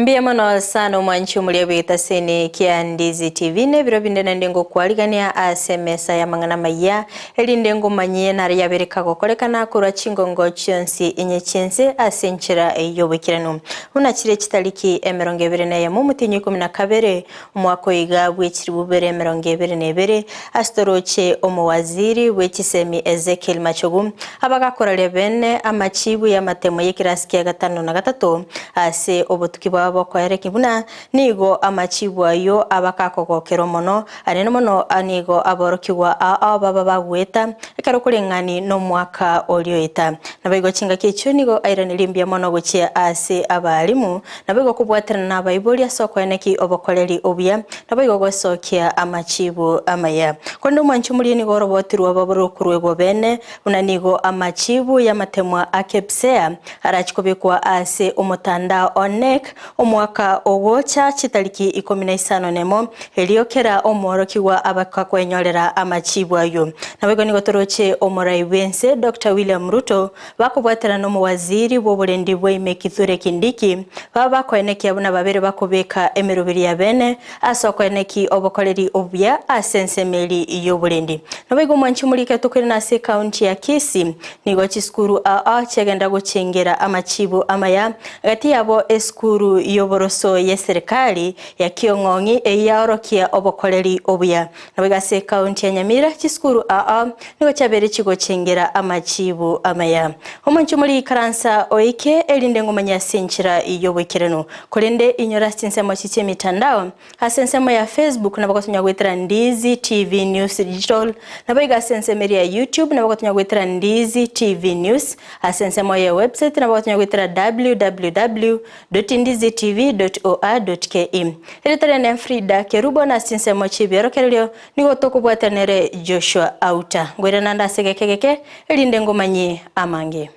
Mbuya mono sana omwanchi omoria bw'egetaseni kia Ndizi TV na ebiro binde naende ngokwarigania ase emesa y'amang'ana amayia erinde ngomanyie nare yabere kagokorekana korwa chingongo chionsi inye chi'ense ase enchera y'oboikeranu buna chire chitariki emerongo ebere na eyemo omotienyi o ikomi na kabere Omwaka oiga bwe chilifu bibere emerongo ebere na ebere, ase toroche omowaziri bwe chisemi Ezekiel Machogu abagakoraria bene amachibu y'amatemo y'ekerasi kia gatano na gatato ase obotuki bwabo bokoerekia buna nigo amachibu ayio abakakogokerwa mono anene mono nigo aborokigwa ao baba bagoeta ekero koreng'ani nomwaka oria oeta. Naboigo chingaki echio nigo airanerie mbuya mono gochia ase abalimu Naboigo kobwaterana nabaibori ase okoeneki obokoreri obuya, naboigo gosokia amachibu amaya. Korende omwanchi omoria nigo oroboti rwabo rokoruegwa bene, buna nigo amachibu y'amatemwa a KPSEA arachi kobekwa ase omotandao o KNEC omwaka ogocha chitariki ikomi na isano nemo, erio kera omworokigwa abakakwenyorera amachibu ayio. Naboigo nigo toroche omorai bw'ense Doctor William Ruto Bakobwatana nomowaziri bw'oborendi bwa ime Kithure Kindiki, baba bakoenekia buna babere bakobeka emeroberi ya bene ase okoeneki obokoreri obuya ase ensemo eri y'oborendi. Naboigo omwanchi omorike tokoirana ase ekaunti ya Kisii, nigo chisukuru ao ao chiagenda gochengera amachibu amaya, gati yabo esukuru y'oboroso y'eserekari ya Kiong'ong'i eyio yaorokia obokoreri obuya. Naboigo ase ekaunti ya Nyamira chisukuru ao ao Nigo chiabeire chigochengera amachiibu amaya. Omonche omori ikaransa oike, erinde ngomanye ase enchera y'oboikeranu. Korende inyora ase chinsemo chi chi'emitandao, ase ensemo ya Facebook nabo gotonya goetera Ndizi TV News Digital, naboigo ase ensemo eria ya YouTube nabo gotonya goetera Ndizi TV News, ase ensemo ye website nabo gotonya goetera www. Ndizitv. Or. Ke. Erieta riane Frida Kerubo na ase chinsemo chi'ebiorokererio Nigo tokobwatanere Joshua Auta. Ngoira naende ase egeka egeke, erinde ngomanyie amange.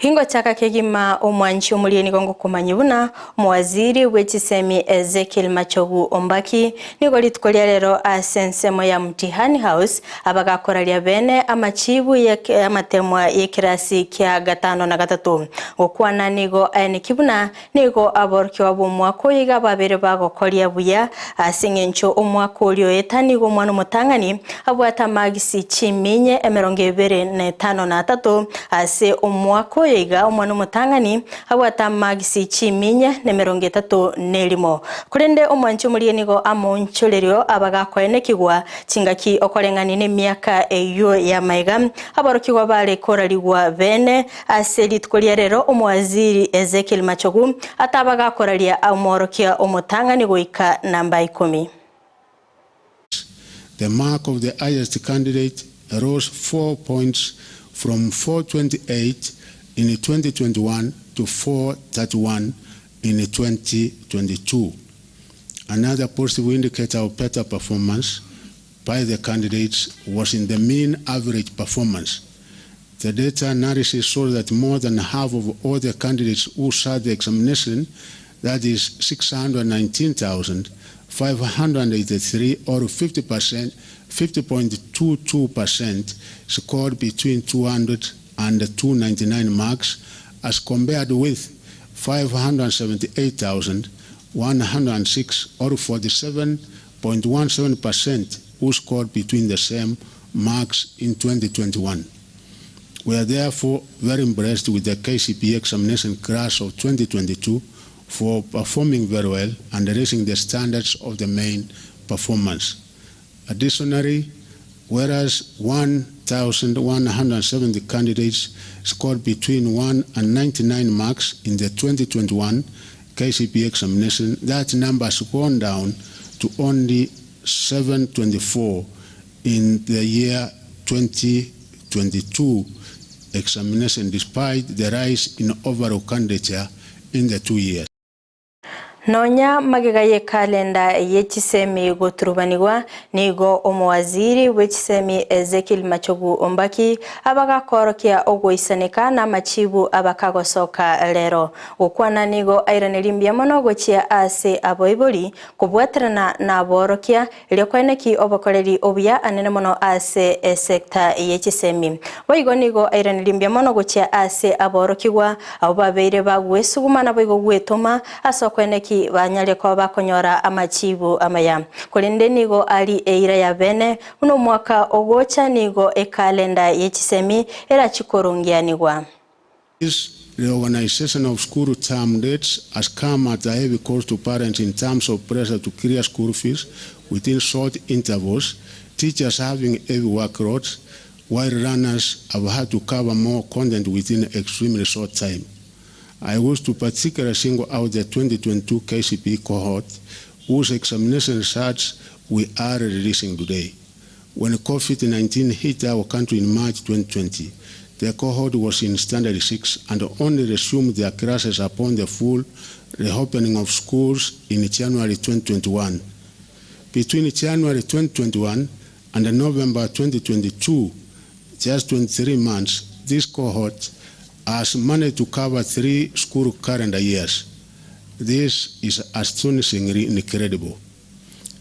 Ingochaka kegima omwanchi omoria nigo ngokomanyia buna omowaziri bwe chisemi Ezekiel Machogu Ombaki nigo rituko ria rero ase ensemo ya Mtihani House abagakoraria bene amachibu ye amatemwa y'ekerasi kia gatano na gatato. Gokwana nigo aeneki buna Nigo aborokigwa b'omwaka oyo iga babeire bagokoria buya, ase engencho omwaka oria oeta nigo omwana omotang'ani abwate amagisi chiminye emerongo ebere na etano na atato, ase omwaka oyo iga omwana omotang'ani abwate amagisi chiminye na emerongo etato na erimo. Korende omwanchi omoria nigo amoonchorerio abagakoenekigwa chingaki okoreng'ania nemiaka eyio y'amaiga aborokigwa bare korarigwa bene Ase rituko ria rero omowaziri Ezekiel Machogu ataba gakoraria omworokia omotang'ani goika namba ikomi. The mark of the highest candidate rose 4 points from 428 in 2021 to 431 in 2022. Another positive indicator of better performance by the candidates was in the mean average performance. The data analysis showed that more than half of all the candidates who sat the examination, that is 619,583 or 50%, 50.22% scored between 200 and 299 marks as compared with 578,106 or 47.17% who scored between the same marks in 2021. We are therefore very impressed with the KCPE examination class of 2022 for performing very well and raising the standards of the main performance. Additionally, whereas 1,170 candidates scored between 1 and 99 marks in the 2021 KCPE examination, that number has gone down to only 724 in the year 2022 examination despite the rise in overall candidature in the 2 years. Nonya magega y'ekalenda ye chisemi goturubanigwa, nigo omowaziri bwe chisemi Ezekiel Machogu Ombaki abagakoorokia ogoisaneka namachibu abakagosoka rero. Gokwana nigo airanerie mbuya mono gochia ase abaibori kobwaterana naborokia Erio koeneki obokoreri obuya anene mono ase esekta ye chisemi. Boigo nigo airanerie mbuya mono gochia ase aborokigwa abwo babeire bagwesuguma naboigo gwetoma ase okoeneki banyare koba bakonyora amachibu amaya. Korende nigo ari eira ya bene buna omwaka ogocha nigo ekalenda ye chisemi erachie korongeanigwa. This reorganisation of school term dates has come at a heavy cost to parents in terms of pressure to clear school fees within short intervals, teachers having heavy workloads, while learners have had to cover more content within extremely short time. I wish to particularly single out the 2022 KCPE cohort, whose examination results we are releasing today. When COVID-19 hit our country in March 2020, the cohort was in Standard 6 and only resumed their classes upon the full reopening of schools in January 2021. Between January 2021 and November 2022, just 23 months, this cohort has managed to cover three school calendar years. This is astonishingly incredible.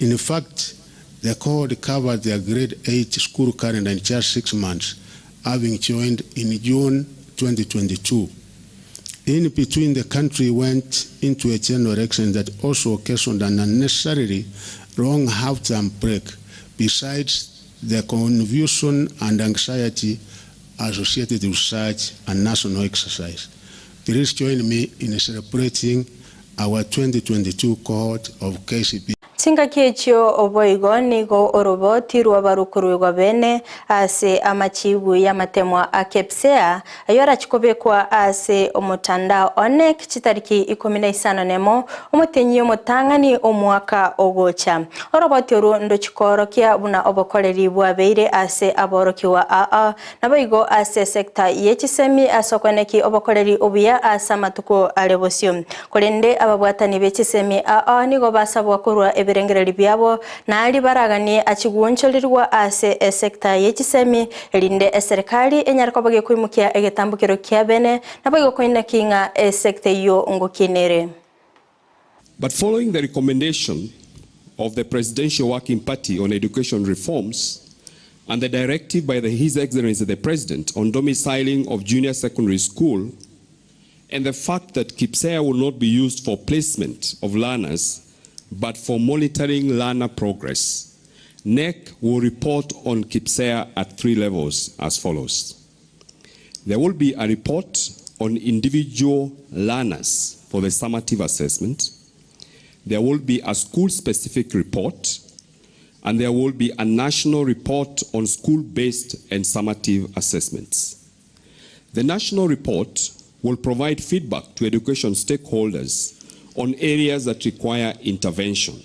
In fact, the cohort covered their grade 8 school calendar in just 6 months, having joined in June 2022. In between, the country went into a general election that also occasioned an unnecessarily long half-term break, besides the confusion and anxiety associated with such a national exercise. Please join me in celebrating our 2022 cohort of KCPE. Chingaki echio boigo nigo oroboti rw'abarukoruegwa bene ase amachibu y'amatemwa a Kepsea, ayio arachie kobekwa ase omotandao o NEC chitariki ikomi na isano nemo, omotenyi omotang'ani omwaka ogocha. Oroboti orwo ndochie koorokia buna obokoreri bwabeire ase aborokigwa aa Naboigo ase esecta ye chisemi ase okweneki obokoreri obuya ase amatuko are bosio. Korende ababwatani be chisemi aa nigo basabwa korwa ebirengererio biabo, na aria baraganie achigwonchorerigwa ase esecta ye chisemi, erinde eserekari enyare koba gekoimokia egetambokero kia bene, naboigo koineki ng'a esecta eyio ngokinere. But following the recommendation of the Presidential Working Party on Education Reforms and the directive by the His Excellency the President on domiciling of junior secondary school and the fact that KPSEA will not be used for placement of learners but for monitoring learner progress, KNEC will report on KPSEA at three levels as follows. There will be a report on individual learners for the summative assessment. There will be a school-specific report, and there will be a national report on school-based and summative assessments. The national report will provide feedback to education stakeholders on areas that require intervention.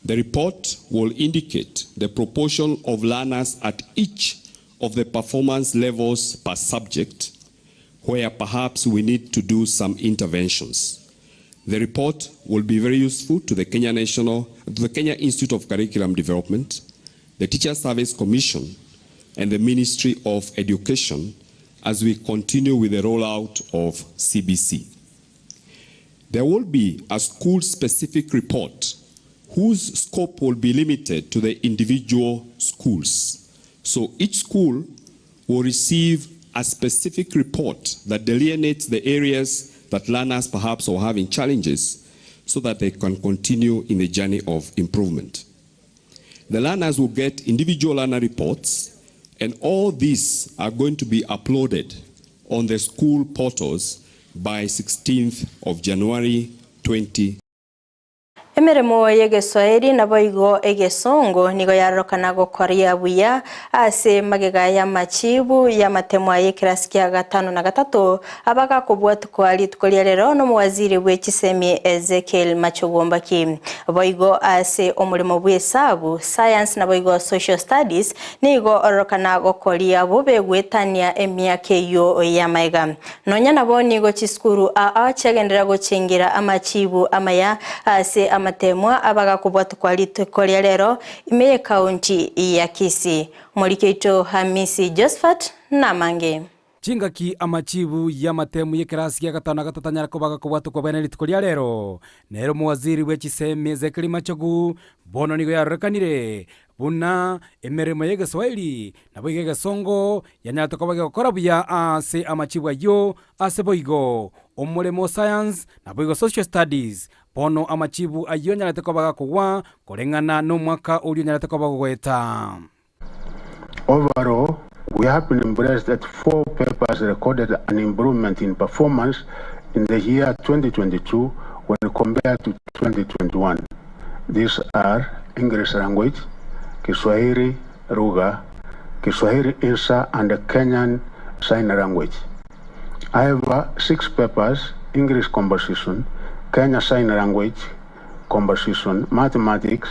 The report will indicate the proportion of learners at each of the performance levels per subject where perhaps we need to do some interventions. The report will be very useful to the Kenya National, to the Kenya Institute of Curriculum Development, the Teacher Service Commission, and the Ministry of Education as we continue with the rollout of CBC. There will be a school-specific report whose scope will be limited to the individual schools. So each school will receive a specific report that delineates the areas that learners perhaps are having challenges so that they can continue in the journey of improvement. The learners will get individual learner reports, and all these are going to be uploaded on the school portals by 16th of January 20. Emeremo y'Egeswaeri naboigo Egesongo nigo yarorokana gokoria buya ase magega y'amachibu y'amatemwa y'ekerasi kia gatano na gatato abagakobwatukwa rituko ria rero nomowaziri bwe chisemi Ezekiel Machogu Ombaki. Boigo ase omoremo bw'esabu, Science naboigo Social Studies nigo ororokana gokoria bobe goetania emiaka eyio y'amaega. Nonya nabo nigo chisukuru aa chiagenderera gochengera amachibu amaya ase amateemwa abagakobwatokwa rituko ria rero ime y'ekaunti ya Kisii. Omoriki oito Hamisi Josphat namange. Chingaki amachibu y'amatemu y'ekerasi gia gatano na gatato anyare koba agakobwatokwa bwene rituko ria rero, nere omowaziri bwe chisemi Ezekiel Machogu bono nigo yarorekanire buna emeremo y'egeswahili naboigo egesongo yanyarete koba gegokora buya ase amachibu ayio, ase boigo omoremo o science naboigo social studies. Bono amachibu ayio anyarete koba gakogwa koreng'ana nomwaka oria onyarete koba gogoeta. Overall, we have been impressed that four papers recorded an improvement in performance in the year 2022 when compared to 2021. These are English language, Kiswahili lugha, Kiswahili Insha and Kenyan Sign Language. However, six papers, English composition, Kenya Sign Language composition, mathematics,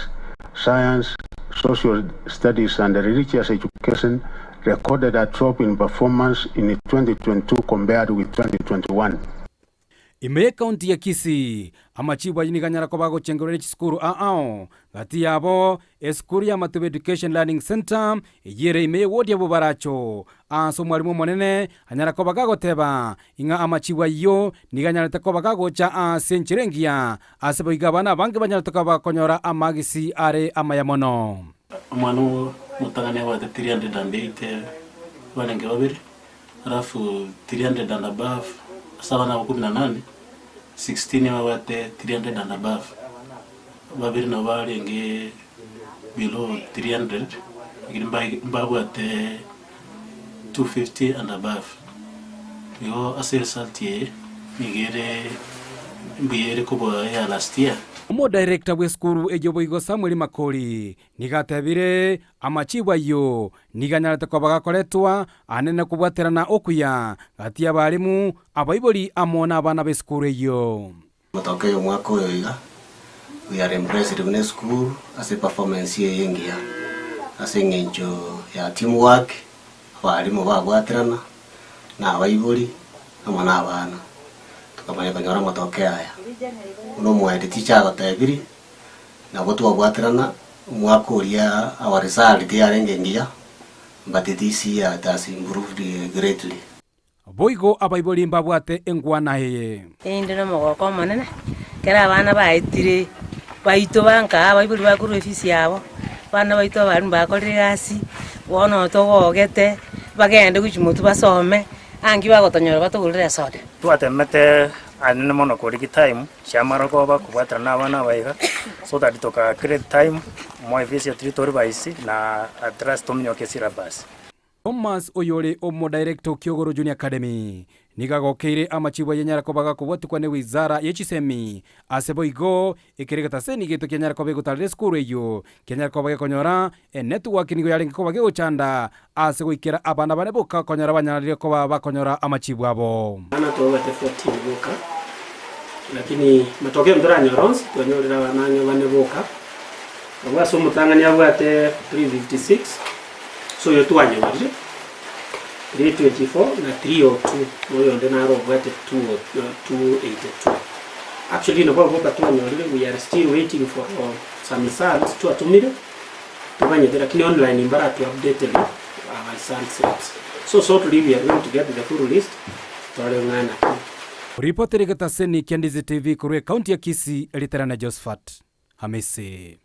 science, social studies and religious education recorded a drop in performance in 2022 compared with 2021. Ime y'ekaunti ya Kisii, amachibu ayio nigo anyara koba agochengerwa ne chisukuru ao ao, gati yabo esukuru ya Matuba Education Learning Centre eyio ere ime y'ewodi ya Bobaracho, ase omwalimu omonene anyara koba gagoteba ing'a amachibu ayio nigo anyarete koba gagocha ase enchera engiya, ase boigo abana abange banyarete koba bakonyora amagisi are amaya mono. Omwana omotang'ani abwate 380 barenge babere, alafu 300 and above ase abana aba kumi na nane, 16 babwate 300 and above, babere nabo barenge below 300 lakini mbabwate 250 and above. Igo ase result eye nigo ere mbuya ere kobua eya last year. Omodirector bw'esukuru eyio boigo Samuel Makori nigo atebire Amachibu ayio nigo anyarete koba gakoretwa anene kobwaterana okuya gati y'abarimu, abaibori amo nabana b'esukuru eyio. Matokeo y'omwaka oyo iga, we are impressed buna esukuru ase performance eye engiya ase eng'encho ya team work, abarimu babwaterana na abaibori amo na abana, tokamanya konyora amatokeo aya. Buna omohead teacher agotebirie, Nabo twabwaterana omwaka oria our result tiyarenge engiya but this year it has improved greatly. Boigo abaibori mbabwate engwana eye. Inde nomogoko omonene, ekero abana baetire baito banka abaibori bakorwa efisi yabo, abana baito abarimu bakorire egasi, bono togogete, bagende gochia motwe basome, anki bagotonyora batogorere esoda. Twatemete anene mono korigia time chiamarogoba kobwatana na abana aba iga, so that toka create time more efficiently tori baisi na at last tominyoke syllabus. Thomas oyore omodirector o Kiogoro Junior Academy nigo agokeire amachibu aye anyare koba gakobwatikwa ne wizara ye chisemi ase boigo ekero egetaseni geito kianyare koba egotarera esukuru eyio kianyare koba gekonyora enetwork nigo yarenge koba gegochanda ase goikera abana bane boka konyora banyarire koba bakonyora amachibu abo. Abana twabwate 14 boka, lakini matokeo ntoranyore onsi, twanyorire abana ang'e bane boka. Abwo ase omotang'ani abwate 356, ase oyo twanyorire 324 na 302, na oyonde naro obwate 282. Actually nabo abwo boka twanyorire, we are still waiting for some results twatomire. Toganyete lakini online mbaratu updaterie our result slips. So shortly we are going to get the full list torore ng'a naki. Ripoti rigetaseni kia Ndizi TV korwa ekaunti ya Kisii, Ritera na Josephat Hamisi.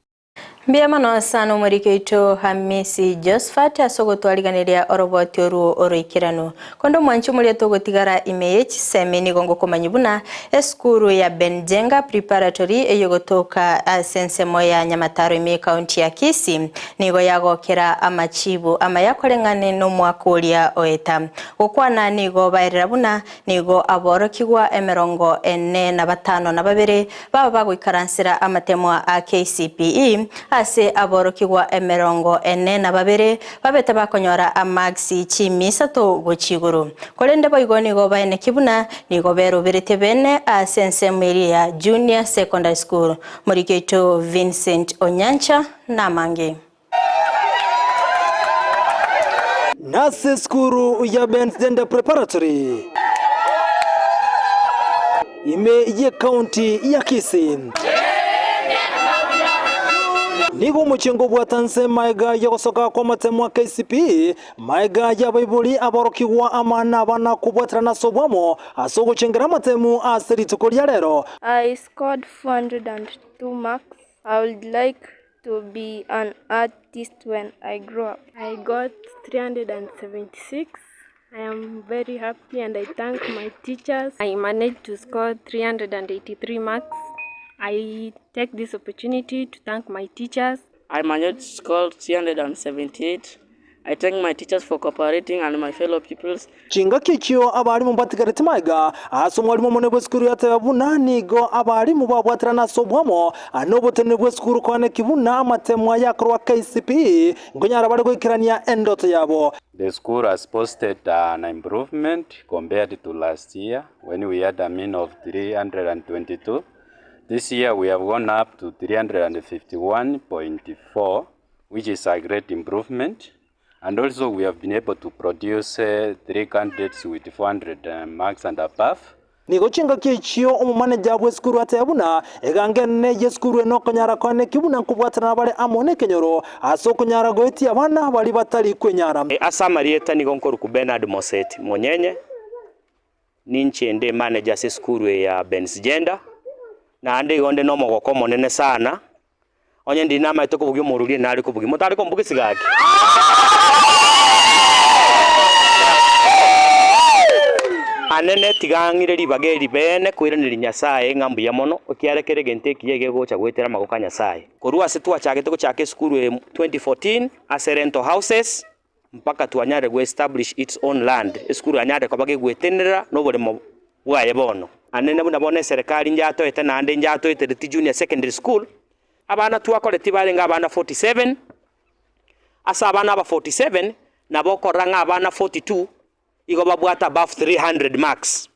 Mbuya mono sana omoriki oito Hamisi Josphat ase ogotwariganeria oroboti orwo oroikeranu. Konde omwanchi omoria togotigara ime ye chisemi nigo ngokomanyia buna esukuru ya Benjenga Preparatory eyogotoka ase ensemo ya Nyamataro ime ekaunti ya Kisii nigo yagokera amachibu amaya koreng'ane nomwaka oria oeta. Gokwana nigo baerera buna Nigo aborokigwa emerongo ene na batano na babere baba bagoikaransera amatemwa a KCPE, ase aborokigwa emerongo ene na babere babete bakonyora amagisi chimi isato gochia igoro. Korende boigo nigo baenekia buna nigo beroberetie bene ase ensemo eria ya Junior Secondary School. Moriki oito Vincent Onyancha namange. Nase esukuru ya Ben's Gender Preparatory ime y'ekaunti ya Kisii. Nigo omochengo obwata nse maega y'ogosoka kw'amatemo a KCPE, maega y'abaibori aborokigwa ama nabana kobwaterana ase obwamo ase ogochengera amatemu ase rituko ria rero. I scored 402 marks. I would like to be an artist when I grow up. I got 376. I am very happy and I thank my teachers. I managed to score 383 marks. I take this opportunity to thank my teachers. I managed to score 378. I thank my teachers for cooperating and my fellow pupils. Chingaki echio abalimu mbatigareti magega ase omwalimu omonene bw'esukuru yateba buna nigo abalimu babwaterana ase obwamo na oboteneneri bw'esukuru koaneki buna amatemwa yakorwa KCPE nkonyara bare goikerania endoto yabo. The school has posted an improvement compared to last year when we had a mean of 322. This year we have gone up to 351.4 which is a great improvement and also we have been able to produce 3 candidates with 400 marks and above. Nigo chingaki echio omomaneja bw'esukuru ateba buna eganga enene y'esukuru eye nokonyara koaneki buna nkobwatanana bare amo nekenyoro ase okonyara goetia abana baria batari kwenyara. Ase amarieta nigo nkorokwa Bernard Moseti Monyenye, ninche inde manager ase esukuru eye ya Ben's Gender, naende igo inde nomogoko omonene sana Onye ndiri namaete kobugia omoruri nare kobugia, motare kombugia gaki? Anene tiga ng'ire ribaga eri beene koiraneria Nyasae ng'a mbuya mono, ekiagera kera egento ekiya egegocha goetera amaboko a Nyasae. Korwa ase twachagete gochaka esukuru eye 2014 ase rental houses, mpaka twanyarire go establish its own land, esukuru yanyarire koba gegwetenenera noboremo bwaye bono. Anene buna bono eserekari njatoete naende njatoetereti junior secondary school, abana twakoreti barenge abana 47, ase abana aba 47 nabo okorora ng'a abana 42 igo babwate above 300 marks.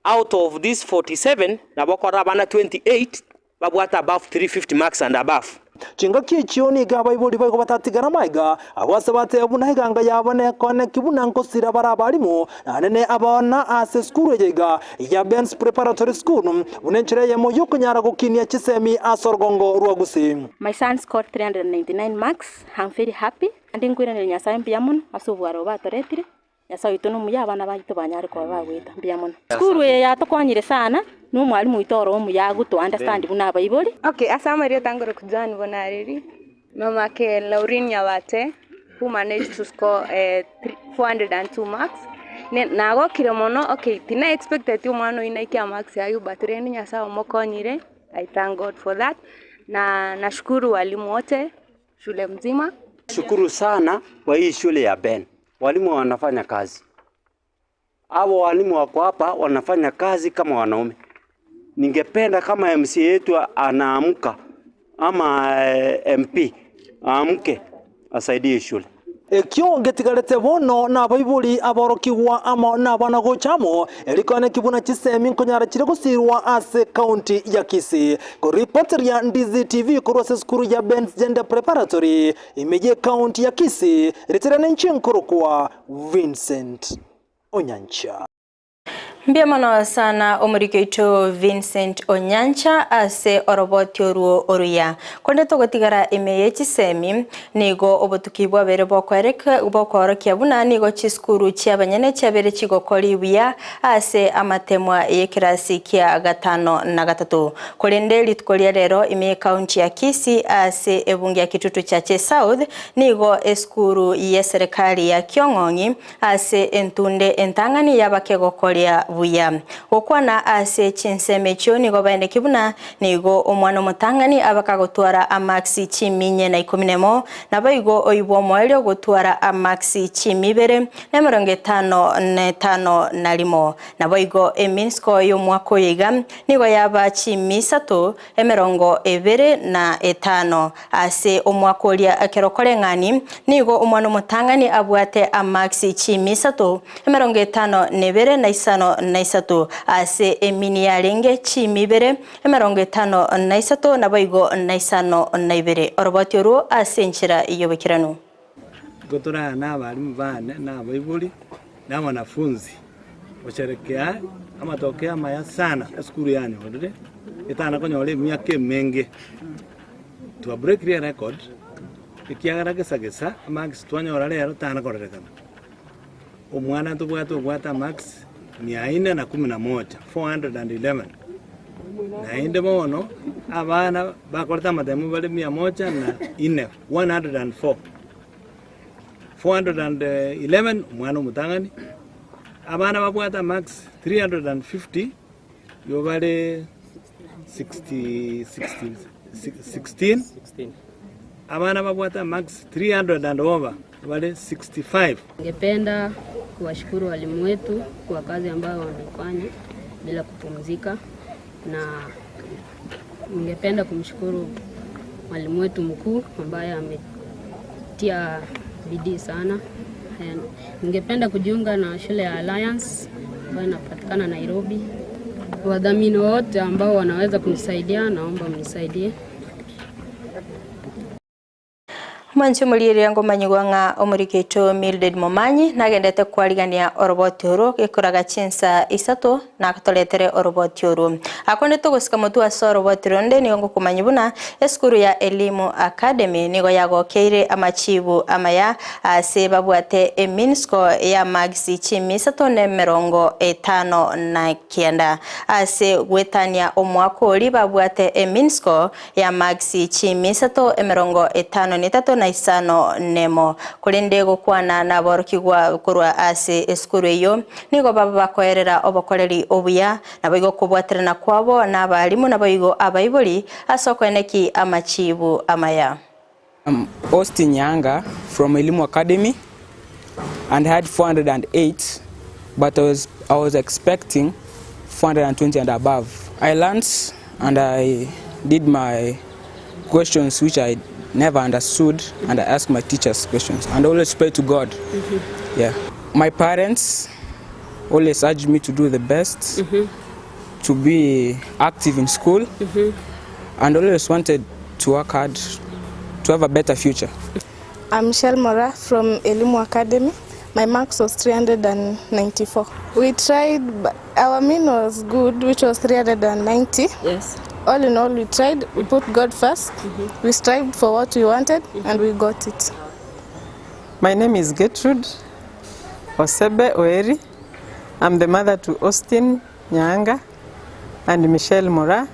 Out of these 47 nabo okorora abana 28 babwate above 350 marks and above. Chingaki echio nigo abaibori baigo batatigara maiga, abwo ase bateba buna eganga yabo nekoneki buna nkosira bare abalimu, naende ne abana ase esukuru eye iga ya Ben's Preparatory School, buna enchera eyemo yokonyara gokinia chisemi ase orogongo rwa Gusii. My son scored 399 marks, I'm very happy, naende nkoiraneria Nyasaye mbuya mono ase obwaro obo atoretire, Nyasae oito nomuya, abana baito banyare koba bagoeta. Mbuya mono. Esukuru eye yatokonyire sana, na omwalimu oito ore omuya agoto understand buna abaibori. Okay, ase amarieta ngore Joan Bonareri, mamake Laureen Nyabate who managed to score 402 marks, nagokire mono, okay tina expecteti omwana oyio naike amarks aywo but rende Nyasaye omokonyire, I thank God for that, na nashukuru walimu wote shule mzima. Shukuru sana kwa hii shule ya Ben. Walimu wanafanya kazi. Hawa walimu wako hapa wanafanya kazi kama wanaume. Ningependa kama MCA yetu anaamka ama MP aamke asaidie shule. Ekio ngetigarete bono nabaibori aborokigwa amo nabana gocha amo, erikwane ki buna chisemi nkonyara chire gosirwa ase county ya Kisii. Koripoteria Ndizi TV korwa ase esukuru ya Ben's Gender Preparatory ime ye county ya Kisii, ritere ninche nkorokwa Vincent Onyancha. Mbuya mono sana omoriki oito Vincent Onyancha ase oroboti orwo oruya. Konde togotigara ime ye chisemi, nigo obotuki bwabeire bokoorokia buna nigo chisukuru chi'abanyene chiabeire chigokori buya ase amatemwa y'ekerasi kia gatano na gatato. Korende rituko ria rero ime y'ecounty ya Kisii ase ebunge ya Kitutu Chache South nigo esukuru y'eserekari ya Kiong'ong'i Ase entunde entang'ani y'abakegokoria buya. Gokwana ase chinsemo echio nigo baeneki buna nigo omwana omotang'ani abakagotwara amaksi chiminye na ikomi nemo, naboigo oibwa omoerio gotwara amaksi chimi ibere na emerongo etano na etano na rimo. Naboigo eminsko y'omwaka oyo iga nigo yaba chimi isato emerongo ebere na etano. Ase omwaka oria ekero koreng'ani, nigo omwana omotang'ani abwate amaksi chiimi isato, emerongo etano na ebere na isano na isato. Ase emini yarenge chiimi ibere, emerongo etano na isato, naboigo na isano na ibere. Oroboti orwo ase enchera y'oboikeranu. Nigo toraane nabalimu bane, na abaibori, na abanafunzi, gosherekea amatokeo amaya sana esukuru yanyorire, etana konyora emiaka emenge. Twabreakire erecord, ekiagera gesa gesa amarks twanyora rero tana korerekana. Omwana ntobwate obwate amarks mia ine na kumi na moja, 411. Naende bono abana bakorete amatemo bare mia moja na ine, 104. 411 omwana omotang'ani, abana babwate amarks 350 igo bare 60, 60, 16, abana babwate amarks 300 and over bare 65. Ningependa kuwashukuru walimu wetu kwa kazi ambayo wamefanya bila kupumzika, na ningependa kumshukuru mwalimu wetu mkuu ambaye ametia bidii sana. Ningependa kujiunga na shule ya Alliance ambayo inapatikana Nairobi. Wadhamini wote ambao wanaweza kunisaidia, naomba mnisaidie. Mwanche morigereria ngomanyigwa ng'a omoriki oito Mildred Momanyi nagendete kwarigania oroboti orwo gekoraga chinsa isato natoretere oroboti orwo. Akonde togosika motwe ase oroboti ronde nigo ngokomanyia buna esukuru ya Elimu Academy nigo yagokeire amachibu amaya ase babwate eminsiko y'amagisi chimi isato na emerongo etano na kianda. Ase gwetania omwaka oria babwate eminsiko ya magisi chiimi isato emerongo etano na etato na isano nemo. Korende gokwana naborokigwa korwa ase esukuru eyio, nigo baba bakoerera obokoreri obuya, naboigo okobwaterana kwabo nabalimu naboigo abaibori ase okoeneki amachiibu amaya. I'm Austin Nyanga from Elimu Academy and had 408 but I was, I was expecting 420 and above. I learned and I did my questions which I never understood and I asked my teachers questions and I always pray to God. Mm -hmm. Yeah. My parents always urged me to do the best, mm -hmm. to be active in school mm -hmm. and always wanted to work hard to have a better future. I'm Michelle Mora from Elimu Academy. My marks was 394. We tried, but our mean was good, which was 390. Yes. All in all, we tried, we put God 1st mm -hmm. We strived for what we wanted, mm -hmm. and we got it. My name is Gertrude Osebe Oeri. I'm the mother to Austin Nyanga and Michelle Mora.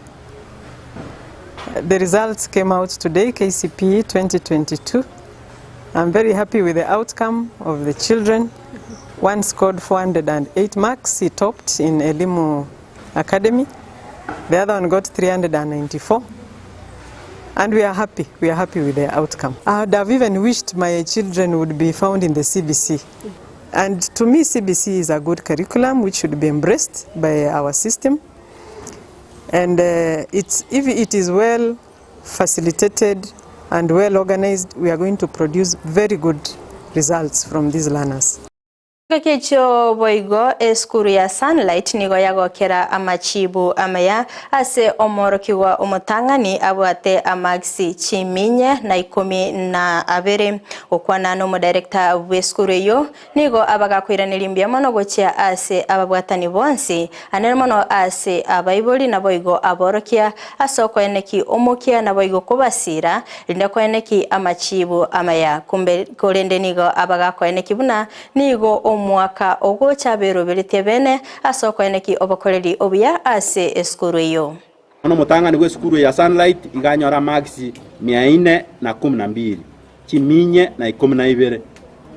The results came out today, KCPE 2022. I'm very happy with the outcome of the children. One scored 408 marks, he topped in Elimu Academy. The other one got 394. And we are happy, we are happy with the outcome. I would have even wished my children would be found in the CBC. And to me, CBC is a good curriculum which should be embraced by our system. And uh, it's, if it is well facilitated and well organized, we are going to produce very good results from these learners. Ngaki echio boigo esukuru ya Sunlight nigo yagokera amachibu amaya ase omworokigwa omotang'ani abwate amagisi chiminye na ikomi na abere. Gokwana nomodirector bw'esukuru eyio nigo abagakoiraneria mbuya mono gochia ase ababwatani bonsi anene mono ase abaibori naboigo aborokia ase okoeneki omokia naboigo kobasira rinde koeneki amachibu amaya kumbe korende nigo abagakoeneki buna Nigo omwaka ogocha beroberetie bene ase okoeneki obokoreri obuya ase esukuru eyio. Bono omotang'ani bw'esukuru ya Sunlight iga anyore amarks mia ine na kumi na mbili, chiminye na ikomi na ibere.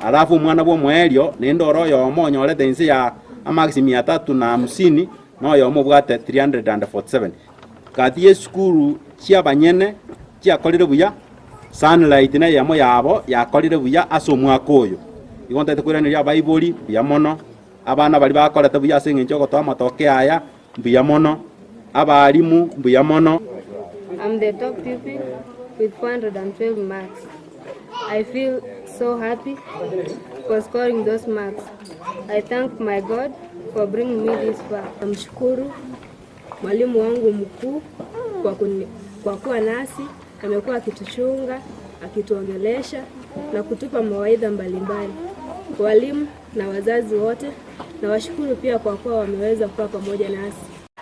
Alafu omwana bw'omoerio naende ore oyomo onyorete inse ya amarks mia tatu na hamsini na oyomo obwate 347. Gati y'esukuru chi'abanyene chiakorire buya, Sunlight neyemo yabo yakorire buya ase omwaka oyo. Igo ntaete koiraneria abaibori mbuya mono, abana baria bakorete buya ase eng'encho y'ogotoa amatoke aya mbuya mono, abalimu mbuya mono. I'm the top pupil with 412 marks. I feel so happy for scoring those marks. I thank my God for bringing me this far. Namshukuru mwalimu wangu mkuu kwa, kuni, kwa kuwa nasi amekuwa akituchunga, akituongelesha na kutupa mawaidha mbalimbali. Walimu na wazazi wote nawashukuru pia kwa kuwa wameweza kuwa pamoja nasi.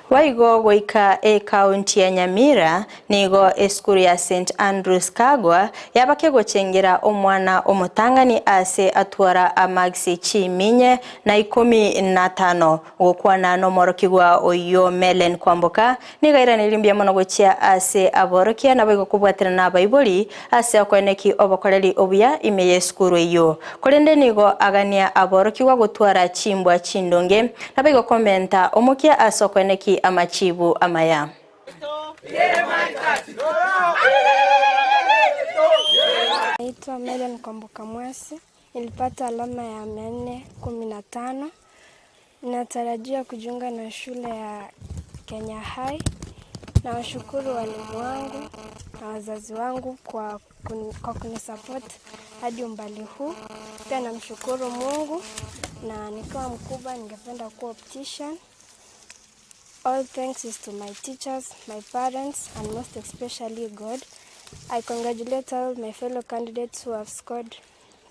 Boigo goika ekaunti ya Nyamira nigo esukuru ya St Andrews Kagwa yabake gochengera omwana omotang'ani ase atwara amagisi chiminye na ikomi na tano. Gokwana nomorokigwa oyio Melen Kwamboka nigo airaneri mbuya mono gochia ase aborokia naboigo kobwaterana na abaibori ase okoeneki obokoreri obuya ime y'esukuru eyio. Korende nigo agania aborokigwa gotwara chimbwa chindonge naboigo komenta omokia ase okoeneki amachibu amaya. Naitwa Melen Kwamboka Mwasi, nilipata alama ya 415. Natarajia kujiunga na shule ya Kenya High. Nawashukuru walimu wangu na wazazi wangu kwa, kun, kwa kunisupport hadi umbali huu. Pia namshukuru Mungu na nikiwa mkubwa ningependa kuwa optician. All thanks is to my teachers, my parents, and most especially God. I congratulate all my fellow candidates who have scored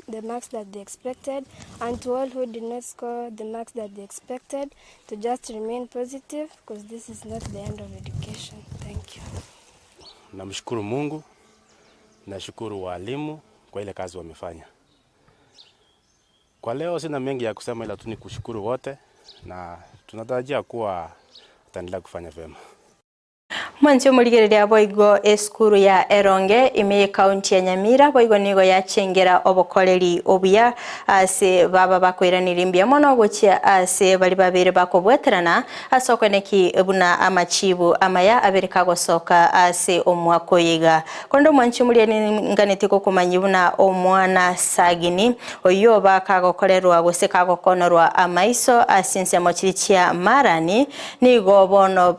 the marks that they expected, and to all who did not score the marks that they expected, to just remain positive because this is not the end of education. Thank you. Namshukuru Mungu, nashukuru walimu kwa ile kazi wamefanya. Kwa leo sina mengi ya kusema ila tu ni kushukuru wote na tunatarajia kuwa tutaendelea kufanya vyema. Mwanche omorigereria boigo esukuru ya Eronge ime y'ekaunti ya Nyamira boigo nigo yachengera obokoreri obuya ase baba bakoiranirie mbuya mono gochia ase bari babere bakobweterana ase okweneki buna amachibu amaya abere kagosoka ase omwaka oyo iga. Korende omwanche omoria ninganeti gokomanyi buna omwana Sagini oyio bakagokorerwa gose kagokonorwa amaiso ase ensemo chiri chia Marani nigo bono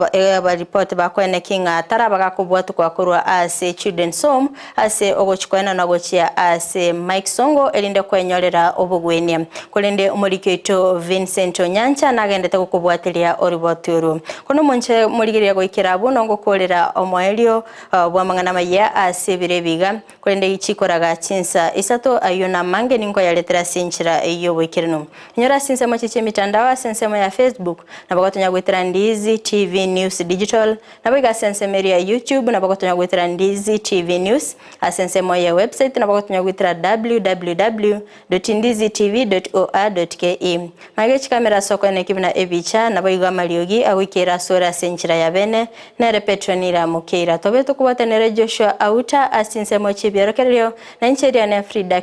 baripoti bakoeneki ng'a taraba gakobwatokwa korwa ase Children's Home ase ogochikoenana gochia ase Mike Songo erinde kwenyorera obogwenia. Korende omoriki oito Vincent Onyancha nagendete gokobwatiria oriboti oru. Kono omonche morigereria goikera abwo nongokorera omoerio bw'amang'ana amaya ase ebiro ebiga korende chikoraga chinsa isato ayio namange ninkoyaretera ase enchera y'oboikeranu. Inyora ase ensemo chiche emitandao ase ensemo ya Facebook nabo gotonya goetera Ndizi TV News Digital nabo iga ase ensemo eria ya YouTube nabo gotonya goetera Ndizi TV News ase ensemo ya website nabo gotonya goetera www.ndizitv.or.ke. Maiga echikamera ase okoeneki buna ebicha nabo igo amariogi agoikera asore ase enchera ya bene nere Petronila Mukeira. Tobe tokobwatanere Joshua Auta ase ensemo chi'ebiorokererio na inche eriane Frida.